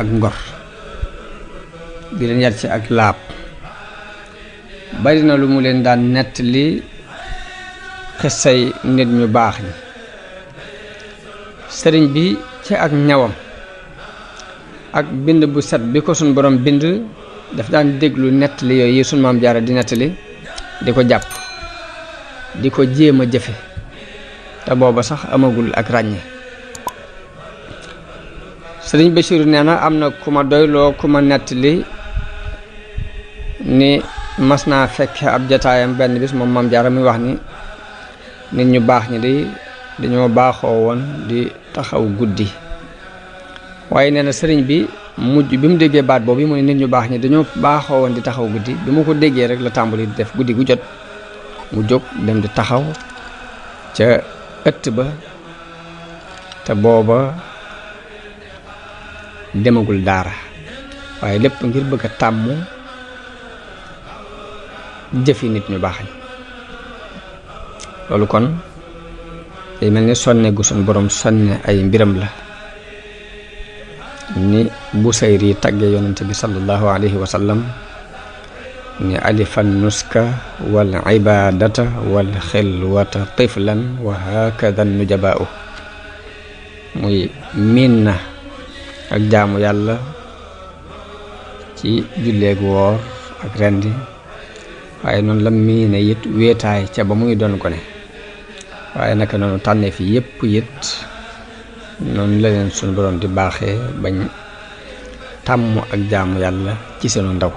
ak ngor di leen yar ci ak laab bari na lu mu leen daan nettali xissay nit ñu baax ñi sëriñ bi ci ak ñawam ak bind bu set bi ko suñ borom bind daf daan déglu nettali yooyu yi suñ maam jaara di nettali di ko jàpp di ko jéem a jëfe te booba sax amagul ak ràññee sëriñ Basiiru nee na am na ku ma doyloo ku ma nettali ni mas naa fekk ab jataayam benn bis moom maam jaara muy wax ni nit ñu baax ñi di dañoo baaxoo woon di taxaw guddi waaye nee na sëriñ bi mujj bi mu déggee baat boobu mu ne nit ñu baax ñi dañoo baaxoo woon di taxaw guddi bi mu ko déggee rek la tàmbali di def guddi gu jot mu jóg dem di taxaw ca ëtt ba te booba demagul daara waaye lépp ngir bëgg a tàmm jëfi nit ñu baax ñi loolu kon day mel ni sonne gu suñ borom sonne ay mbiram la ni Busayri tagge yonente bi sallallahu alayhi wa sallam ni alifan nuska wal ibadata wal xilwata tiflan wa hakada nujabaa'u muy miin na ak jaamu yàlla ci julleeg woor ak rendi waaye noonu la miine it wéetaay ca ba muy doon gone waaye naka noonu tànnee fi yépp it noonu la leen suñu borom di baaxee bañ tàmm ak jaamu yàlla ci seenu ndaw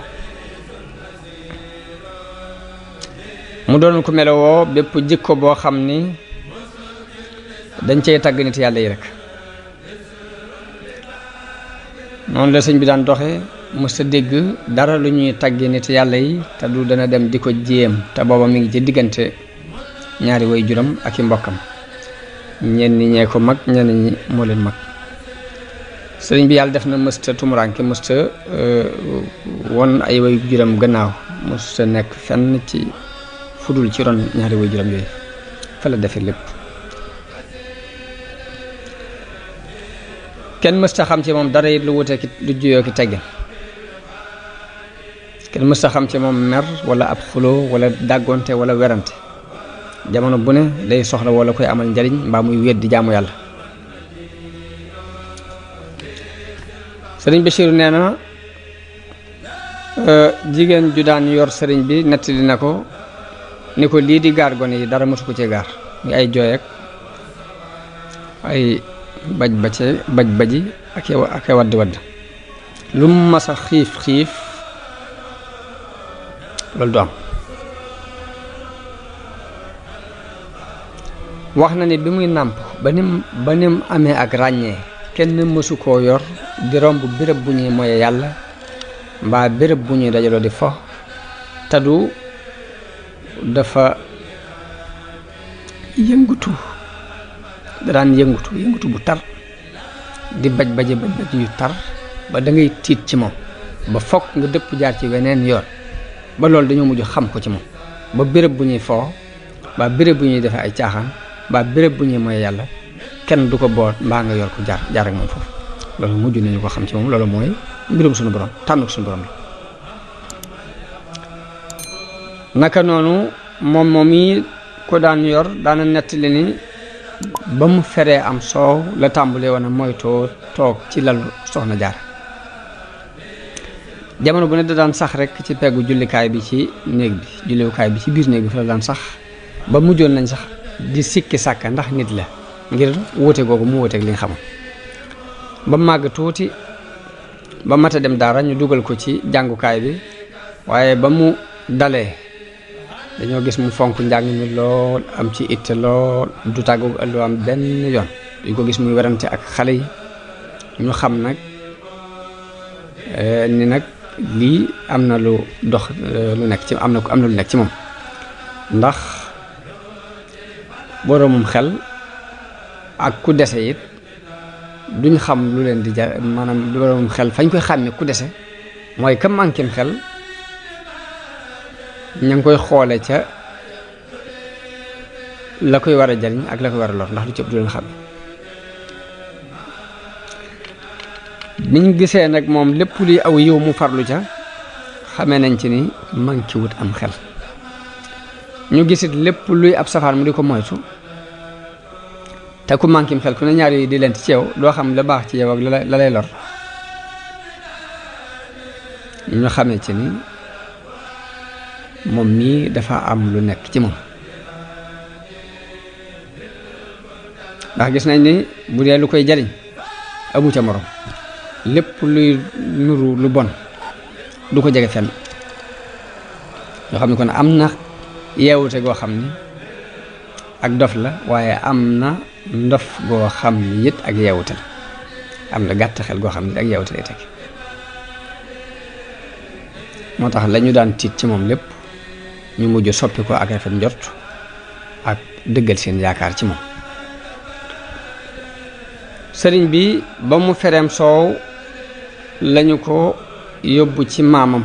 mu doon ko melowoo bépp jikko boo xam ni dañ cey tàgg nit yàlla yi rek noonu la sëñ bi daan doxe mës a dégg dara lu ñuy tàgge nit yàlla yi te du dana dem di ko jéem te booba mi ngi ci diggante ñaari way juram ak i mbokkam ñenn ñee ko mag ñenn ñi moo leen mag sëriñ bi yàlla def na mësta tumuraanke mësta won ay way juram gannaaw mësta nekk fenn ci fudul ci ron ñaari way juram yooyu fa la defe lépp kenn mësta xam ci moom dara it lu wute ki lu juyoo ki tegge kenn mësta xam ci moom mer wala ab xuloo wala dàggonte wala werante jamono bu ne day soxla wala koy amal njariñ mbaa muy wéet di jaamu yàlla sëriñ Basiiru nee na jigéen ju daan yor sëriñ bi nettali na ko ni ko lii di gaar gone yi dara mosu ko ci gaar muy ay jooy ak ay baj baji ak wadd wadd lu mu mas a xiif loolu du am wax na ni bi muy nàmp ba nim amee ak ràññee kenn mësu koo yor di romb béréb bu ñuy moye yàlla mbaa béréb bu ñuy dajaloo di fo te du dafa yëngutu daan yëngutu bu tar di baj yu tar ba da ngay tiit ci moom ba fokk nga dëpp jaar ci weneen yoon ba loolu dañoo mujj xam ko ci moom ba béréb bu ñuy foo ba béréb bu ñuy defee ay caaxaan ba béréb bu ñuy mooy yàlla kenn du ko boot mbaa nga yor ko jaar ak moom foofu loolu mujj nañu ko xam ci moom loolu mooy mbirum suñu borom tànn suñu borom la naka noonu moom yi ko daan yor daana nettali ni ba mu feree am soow la tàmbalee woon moytoo toog ci lalu soxna jaar jamono bu ne da daan sax rek ci peggu jullikaay bi ci néeg bi jullikaay bi ci biir néeg bi fa la daan sax ba mujjoon nañ sax di sikki sàkka ndax nit la ngir wuute googu mu wuuteeg li nga xamoon ba màgg tuuti ba mat a dem daara ñu dugal ko ci jàngukaay bi waaye ba mu dalee dañoo gis mu fonk njàng mi lool am ci itte lool du tàggoog ëllu am benn yoon duñ ko gis muy werante ak xale yi ñu xam nag ni nag lii am na lu dox lu nekk ci am na lu nekk ci moom ndax boroomum xel ak ku dese it duñ xam lu leen di jar maanaam boroomum xel fañ koy xàmme ku dese mooy ka manquém xel ña ngi koy xoole ca la koy war a jariñ ak la koy war a lor ndax lu ci ëpp du leen xam biñ gisee nag moom lépp luy aw yiw mu farlu ca xamee nañ ci ni manki wut am xel ñu gisit lépp luy ab safaan mu di ko moytu te ku mankim xel ku ne ñaar yooyu di lent ci yow doo xam la baax ci yow ak la lay lor ñu xamee ci ni moom mii dafa am lu nekk ci moom ndax gis nañ ni bu dee lu koy jariñ amu ca morom lépp luy nuru lu bon du ko jege fenn yoo xam ne kon am na yeewute goo xam ni ak dof la waaye am na ndof goo xam ni it ak yeewute la am na gàtt xel goo xam ni ak yeewute lay teg moo tax la ñu daan tiit ci moom lépp ñu mujj soppi ko ak rafet njort ak dëggal seen yaakaar ci moom sëriñ bi ba mu fereem soow lañu ko yóbbu ci maamam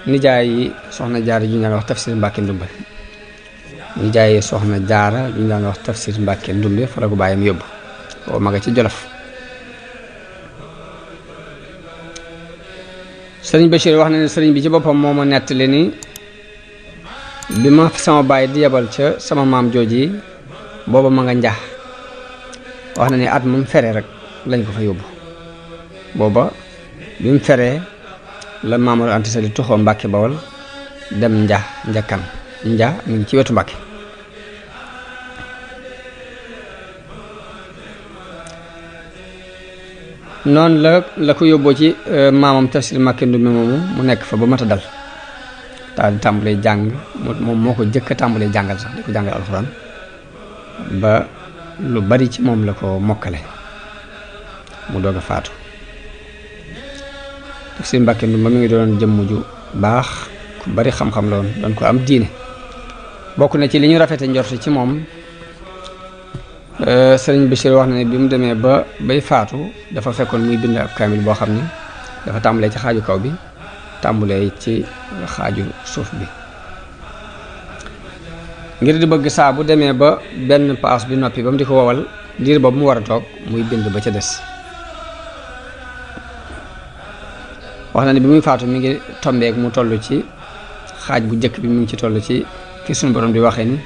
nijaay yi soxna jaara ju ñu daan wax tafsir Mbàkke Ndumbe nijaay yi soxna jaara ju ñu daan wax tafsir Mbàkke Ndumbe fa la ko bàyyam yóbbu boobu ma nga ci Jolof sëriñ Bachir wax na ne sëriñ bi ci boppam moo ma nettali ni bi ma sama baay di yebal ca sama maam jooji booba ma nga njax wax na ni at mu fere rek lañ ko fa yóbbu booba bi mu feree la Maamor Anta Sali tuxoo Mbàkke Bawol dem njakkan mu ngi ci wetu Mbàkke noonu la ko yóbboo ci maamam Tafsir Mbàkke Ndumbe moomu mu nekk fa ba mat a dal daal di tàmbalee jàng moom moo ko jëkk a tàmbalee jàngal sax di ko jàngal alxuraan ba lu bari ci moom la ko mokkale mu doog a faatu Tafsir Mbàkke Ndumbe mi ngi doon jëmm ju baax ku bari xam-xam la woon doon ko am diine bokk na ci li ñu rafete njort ci moom sëriñ Bachir wax na ne bi mu demee ba bay faatu dafa fekkoon muy bind ab kaamil boo xam ni dafa tàmbalee ci xaaju kaw bi tàmbalee ci xaaju suuf bi ngir di bëgg saa bu demee ba benn paas bi noppi ba mu di ko wowal diir boobu mu war a toog muy bind ba ca des wax na ne bi muy faatu mi ngi tombeek mu toll ci xaaj bu njëkk bi mu ngi ci toll ci fi suñu borom di waxee ni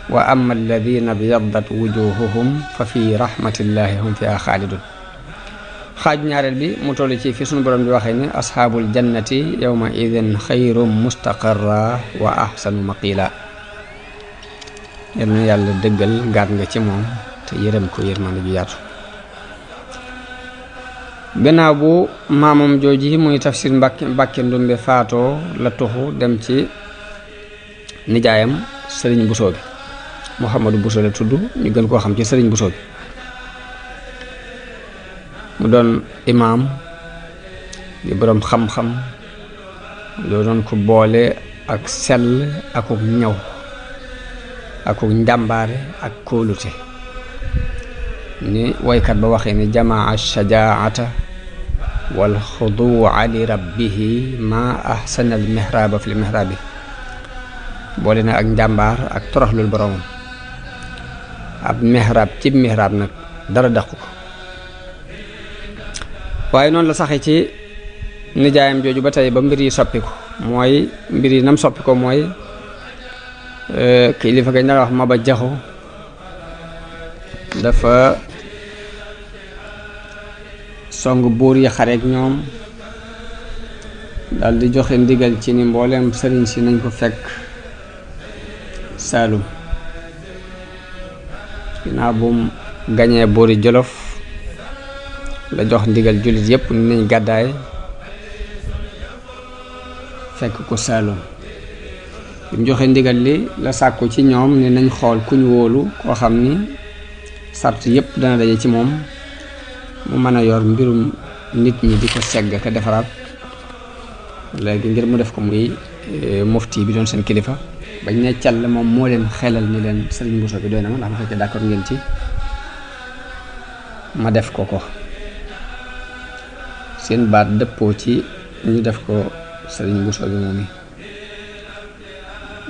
wa amma alladina byaddat wujuhuhum fa fi rahmatillahi hum fiha xaalidun xaaju ñaareel bi mu toll ci fi suñu borom di waxee ni ashaabul jannati yawma idin xayrum mustaqarra wa ahsanu maqila yal na yàlla dëggal gaat nga ci moom te yërëm ko yërmande ju yaatu gannaaw bu maamam jooji muy Tafsir Mbàkke Ndumbe faatoo la tuxu dem ci nijaayam sëriñ Bousso bi Mouhamadou Bousso la tudd ñu gën koo xam ci sëriñ Bousso bi mu doon imaam di boroom xam-xam loo doon ko boole ak sell akuk ñaw akuk njàmbaare ak kóolute ni waykat ba waxee ni jamaa shajaata wal xuduwa li rabbihi ma ahsana al mihraba fi l mihrabi boole na ak njàmbaar ak toroxlul boroomam ab mihrab ci mihrab nag dara daqu ko waaye noonu la saxee ci nijaayam jooju ba tey ba mbir yi soppiku mooy mbir yi nam soppi ko mooy kilifa gañ daan wax Maba Jaxu dafa song buur yi xareek ñoom dal di joxe ndigal ci ni mbooleem sëriñ si nañ ko fekk Saalum ginnaaw bu mu gañee buuri Jolof la jox ndigal jullit yépp ni nañ gàddaay fekk ko Saalum bi mu joxe ndigal li la sàkku ci ñoom ni nañ xool ku ñu wóolu koo xam ni sart yépp dana daje ci moom mu mën a yor mbirum nit ñi di ko segg ka defaraat léegi ngir mu def ko muy mufti bi doon seen kilifa bañ ne cal moom moo leen xelal ni leen sëriñ Bousso bi doy na ma ndax ma fekkee d'accord ngeen ci ma def ko seen baat dëppoo ci ñu def ko sëriñ Bousso bi moom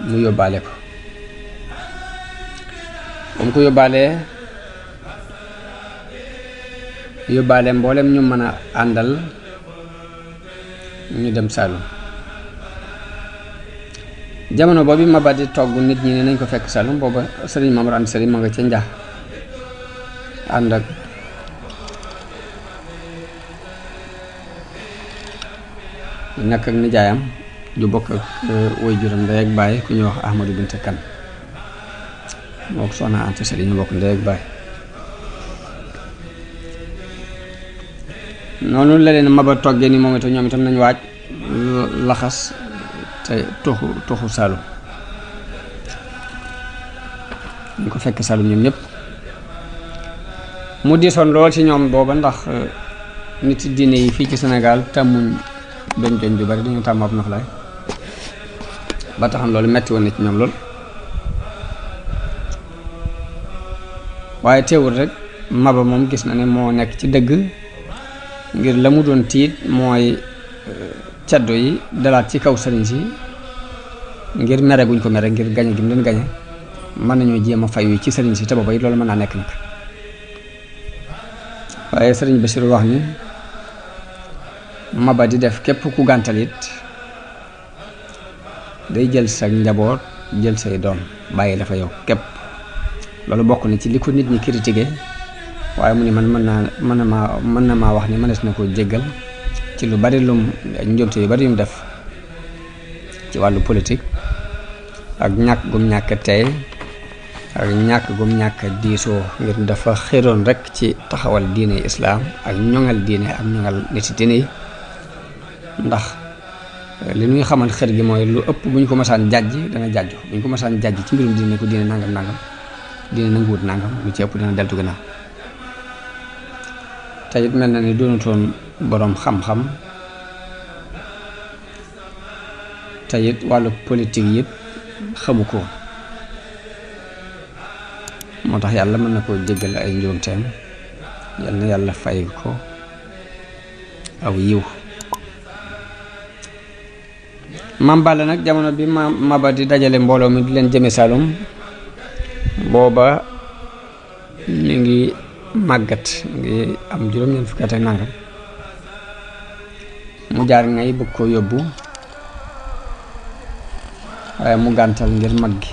mu yóbbaale ko ba mu ko yóbbaalee yóbbaale mboolem ñu mën a àndal ñu dem Saalum. jamono boobu Maba di togg nit ñi ne nañ ko fekk Saalum booba sëriñ Maam Mor Anta Sali ma nga ca Njax ànd ak nekk ak nijaayam ju bokk ak woy juram ndey ak baay ku ñuy wax Ahmadou Binta Kan moo ko Soxna Anta Sali ñu bokk ndey ak baay. noonu la leen Maba toggee ni moom itam ñoom itam nañ waaj laxas te toxu Saalum ñu ko fekk Saalum ñoom ñëpp mu diisoon lool ci ñoom booba ndax nit diine yi fii ci Sénégal tàmmuñ doñ ju bari dañu tàmm ab noflaay ba taxam loolu metti woon na ci ñoom lool waaye teewul rek Maba moom gis na ne moo nekk ci dëgg ngir la mu doon tiit mooy caddo yi dalaat ci kaw sëriñ si ngir mere guñ ko mere ngir gañe gi mu leen gañe mën nañoo jéem a fayu ci sëriñ si te booba it loolu mën naa nekk nag waaye sëriñ Bassirou wax ni Maba di def képp ku gàntal it day jël sa njaboot jël say doom bàyyi dafa yow képp loolu bokk na ci li ko nit ñi critiqué waaye mu ni man mën na maa wax ni mënees na ko jéggal ci lu bari lum njuumte yu bari yum def ci wàllu politique ak ñàkk gum ñàkk tey ak ñàkk gum ñàkk diisoo ngir dafa xéroon rek ci taxawal diine islaam ak ñoŋal diine ak ñoŋal nit diine yi ndax li ñuy xamal xër gi mooy lu ëpp bu ñu ko masaan jàjj dana jàjju bu ñu ko masaan jàjj ci mbirum diine ko diine nangam diine nanguwut nangam lu ci ëpp dina deltu gannaaw te it mel na ni doonutoon boroom xam-xam te it wàllu politique yëpp xamu ko moo tax yàlla mën na koo jéggal ay njuumteem yal na yàlla fay ko aw yiw. Maam Balla nag jamono bi Maba di dajale mbooloo mi di leen jëme Saalum booba mi ngi màggat ngi am juróom-ñeent fukki at ak nangam mu jaar ngay bëgg koo yóbbu waaye mu gàntal ngir mag gi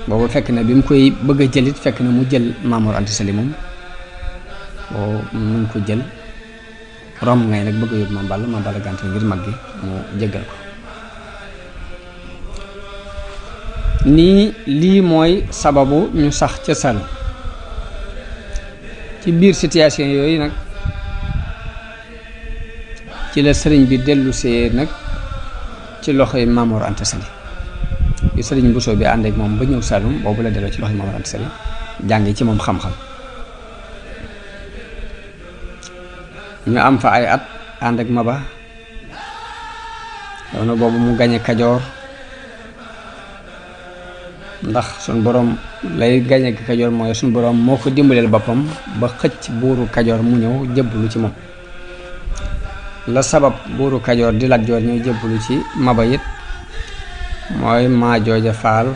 boobu fekk na bi mu koy bëgg a jëlit fekk na mu jël Maam Mor Anta Sali moom boo mu ko jël romb ngay nag bëgg a yóbbu Maam Balla gàntal ngir mag gi mu jéggal ko nii lii mooy sababu ñu sax ca Saalum ci biir situation yooyu nag ci la sëriñ bi dellu see nag ci loxoy Maam Mor Anta Sali bi sëriñ Bousso bi ànd ak moom ba ñëw Saalum boobu la delloo ci loxoy Maam Mor Anta Sali jàngi ci moom xam-xam ñu am fa ay at ànd ak Maba doona boobu mu gañe Kajoor ndax suñ boroom lay gañe Kajoor mooy suñ boroom moo ko dimbaleel boppam ba xëcc buuru Kajoor mu ñëw jébbalu ci moom la sabab buuru Kajoor di Lat Joor ñëw jébbalu ci Maba it mooy Maajooja Faal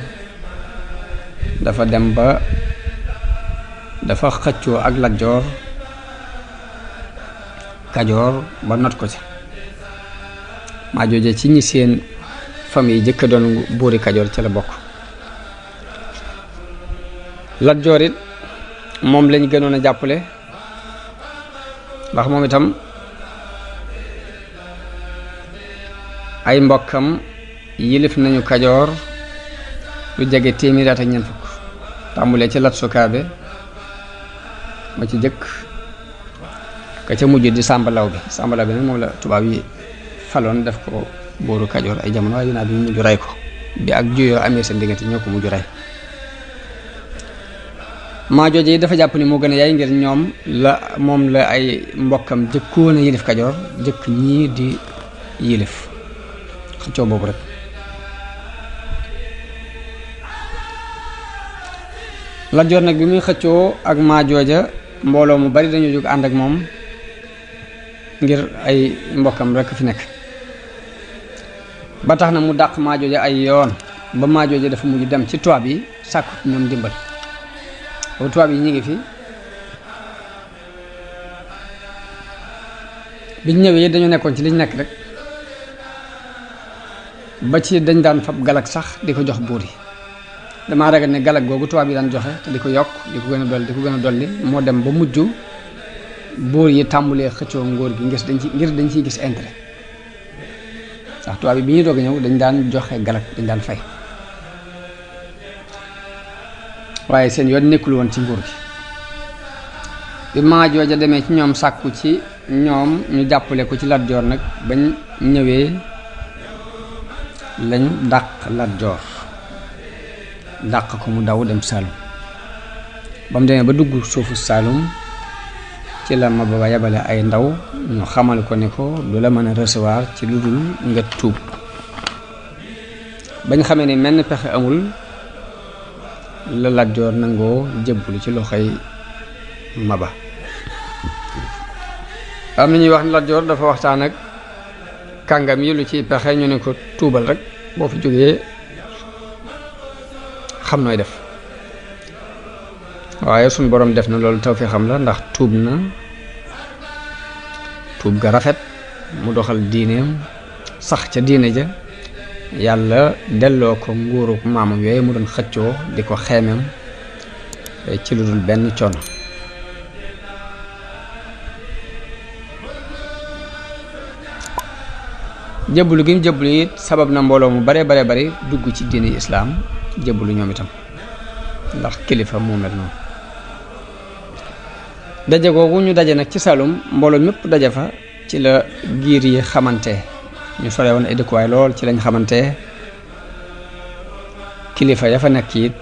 dafa dem ba dafa xëccoo ak Lat Joor Kajoor ba not ko ca Maajooja ci ñi seen famille jëkk doon buuri Kajoor ca la bokk Lat Joor it moom lañ gënoon a jàppale ndax moom itam ay mbokkam yilif nañu Kajoor lu jege téeméeri at ak ñeent fukk tàmbulee ci Lat Sukaabe ma ci jëkk ka ca mujj di Sàmba Lawbe nag moom la tubaab yi faloon def ko buuru Kajoor ay jamono waaye ginnaaw bi mujj rey ko bi ak juyoo amee seen diggante ñoo ko mujj rey Maajooja yi dafa jàpp ni moo gën a yaay ngir moom la ay mbokkam jëkkoon a yilif Kajoor jëkk ñii di yilif xëccoo boobu rek Lat Joor nag bi muy xëccoo ak Maajooja mbooloo mu bari dañoo jóg ànd ak moom ngir ay mbokkam rek fi nekk ba tax na mu dàq Maajooja ay yoon ba Maajooja dafa mujj dem ci tubaab yi sàkku ñoom dimbal tubaab yi ñu ngi fi biñ ñëwee dañu nekkoon ci liñ nekk rek ba ci dañ daan fab galak sax di ko jox buur yi damaa ragal ne galak googu tubaab yi daan joxe te di ko yokk di ko gën a dolli di ko gën a dolli moo dem ba mujj buur yi tàmbulee xëccoo ngóor gi ngir dañ ciy gis intérêt ndax tubaab yi bi ñuy doog a ñëw dañ daan joxe galak dañ daan fay waaye seen yoon nekkul woon ci nguur gi bi maa jooja demee ci ñoom sàkku ci ñoom ñu jàppale ko ci Lat Joor nag bañ ñëwee lañ dàq Lat Joor dàq ko mu daw dem Saalum ba mu demee ba dugg suufu Saalum ci la Maba Ba yabale ay ndaw ñu xamal ko ne ko du la mën a recevoir ci lu dul nga tuub bañ xamee ne menn pexe amul la Lat Joor nangoo jébbalu ci loxoy Maba am na ñuy wax ne Lat Joor dafa waxtaan ak kàngam yi lu ci pexe ñu ne ko tuubal rek boo fi jógee xam nooy def waaye suñ borom def na loolu taw fi xam la ndax tuub na tuub ga rafet mu doxal diineem sax ca diine ja yàlla delloo ko nguuruk maamam yooyu mu doon xëccoo di ko xeemem ci lu dul benn coono jébbalu gi mu jébbalu it sabab na mbooloo mu bare bari dugg ci diine islaam jébbalu ñoom itam ndax kilifa moo mel noonu daje googu ñu daje nag ci Saalum mbooloo mépp daje fa ci la giir yi xamante ñu sore woon ay dëkkuwaay lool ci lañ xamante kilifa ya fa nekk it